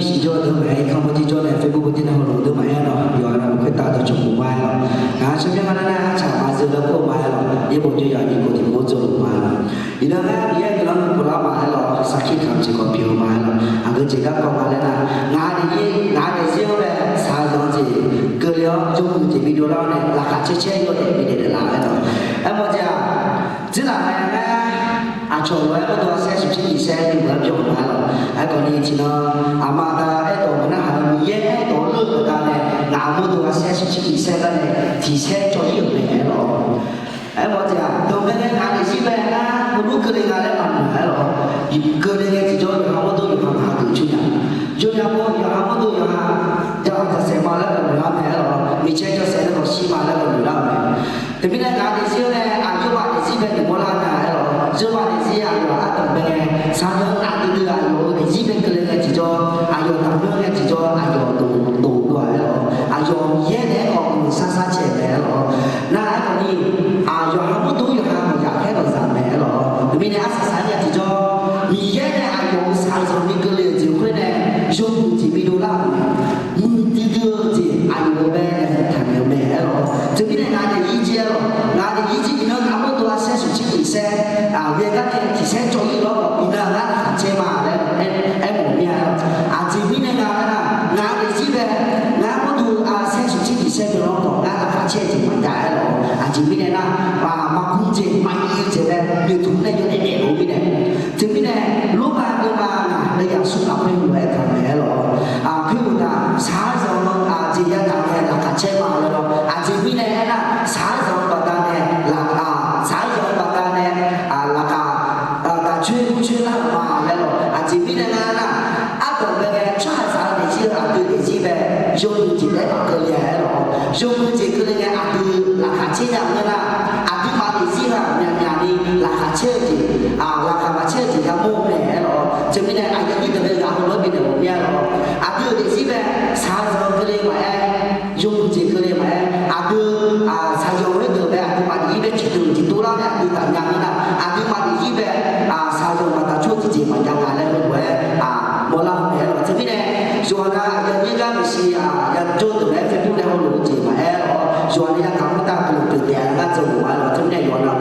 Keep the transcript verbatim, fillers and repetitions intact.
Shif jawr deuq maqaer, irkanr bawr jir jawr nae Facebook bawr jir nae heulof deuq maqaer lawq, yawqha navluf khoertav dawqcawq puq ma-aer lawq. Ngaq-euq tsawrmyanr nga nar nar, artsaq maqzeu laer kur ma-aer lawq, yaerbof jawrya ni kov tiq kov dzawluf ma-aer lawq. Iqnan ngar Miqyaer guiqlanq-anr mr khof lar ma-aer lawq, sarkir kamq jeq khawf pyeuf-eu ma-aer lawq. Aqgeu jeq garkawv nga laer nar, ngaq-euq daefzir-anr bae shaqzanq-eu jeq keuvle-awr, jawrmuiq jeq bidov lar-awr nae laqkhaq caer caer yawdaef bidov daef laf-aer lawq. Aermawf jeq-aq, dzeurlaf mae laer, aqcawq lof-aer mawrdo arsaer smqtser nyiq saer yawmuiq-aer byan-eu ma-aer lawq. Aerkhawf ni tiqnan, aqma aqda aerdawq maqnarhaq-eu Miqyaer aerdawq-anr leur-eu baqdanae, ngaq-euq mawrdo arsaer smqtser nyiq saer gar nae tiq saer cawv-ir-euq mae-aer lawq. Aermawf jeq-aq, dawq bae nae ngaq-euq daefzir bae nar, maqdur keuvle nga laer maqnoeq-aer lawq. Keuvle ngae tiqjawr yawqha mawrdo yawqha maqha geuf coer nya. Yawqha mawr yawqha mawrdo yawqha, yawqha jaqsaef ma laer maqnoeq-aer mae-aer lawq. Miqcaer jawrsaef nae khawf shir ma laer maqnoeq lar-eu mae. Teumirnae ngaq-euq daefzir-anr nae aqyawfmaf daefzir bae noeqmawr lar nya-aer lawq. Yawfmaf daefzir aqyawf ardanq bae ngae, saqdaq aqdui deuq aqyawf-euq daefzir bae keuvle ngae tiqjawr, aqyawf daqmyanr ngae tiqjawr, aqyawf dov dov-eu gaq-aer lawq. Aqyawf Miqyaer naeq-aer khawf mqsar sar cae mae-aer lawq. Nar aerkhawf ni, aq yawqha mawrdo yawqha maqyaq khaer dawq zaq mae-aer lawq. Teumirnae arsaq saq-aer nya tiqjawr, Miqyaer nae aqyawf-euq shaqzanq ni keuvle-euq jeq khoer nae, yawmuiq jeq bidov lar-euq mae. Muiqdui dui-eu jeq aqyawf-euq bae nae taqnaeq-eu mae-aer lawq. Teumirnae ngaq-euq daefzir jir-aer lawq, ngaq-euq daefzir jir iqnan ngaq mawrdo arsaer smqtser nyiq saer, aqghae gar nae tiq saer cawv-ir lawr khawf iqnan ngar laqkhaq caer ma laer aermawf mir-a lawq. Aqjeq mirnae nga laer nar, ngaq-euq daefzir bae, ngar mawrdo arsaer smqtser nyiq saer byan-awr khawf ngar laqkhaq caer-eu jeq maqjav-aer lawq. Aqjeq mirnae nar, maqgmq jeq maqir-eu jeq bae noeqtmq nae yawdaef daefluf mirnae. Teumirnae, lorma geuma ngaq nae yaqsur lafkhoer lof-aer taqmaeq-aer lawq. Aqpoeq uqtaf shaqzanq-eu jeq yadaq nae laqkhaq caer ma laer lawr. Aqjeq mirnae aernar, shaqzanq-eu baqdanae laq, shaqzanq-eu baqdanae laqkhaq daqcoer mrcoer lar-euq ma laer lawq. Aqjeq mirnae nga nar, ardanq bae ngae tsawrhaqzaq-eu daefzir-eu aqdui daefzir bae, yawmuiq jeq taef-aer maqkeuvle-a-aer lawq. Yawmuiq jeq keuvle ngae aqdui laqkhaq caer nya-eu ngeur nar, aqduimaf daefzir-aq myaqmyaq ni laqkhaq caer-eu jeq, laqkhaq maqcaer-eu jeq yamawr-eu mae-aer lawq. Teumirnae aqyuif aqnyir deuq bae ghaq heulof-aer bifnaeq mawf mir-a lawq. Aqdui-euq daefzir bae shaqzanq keuvle maqaer, yawmuiq jeq keuvle maqaer, aqdui shaqzanq-eu deuq bae aqduimaf daefzir bae ciqdui tiqdov lar nae aqdui taf nya ngeur nar, aqduimaf daefzir bae shaqzanq baqda'coer tiqjeq maqjav nga laer heulof-aer mawrlar-eu mae-aer lawq. Teumirnae, yawqha nav aqyuif aqnyir gar maeqshi yajawr deuq-aer Facebook nae heulof-eu jeq maqaer lawq. Yawqha nav yagaq khoertav guiqlanq pyeuf taef-a laer ngar dzawgeuf ma-aer lawq. Teumirnae yawqha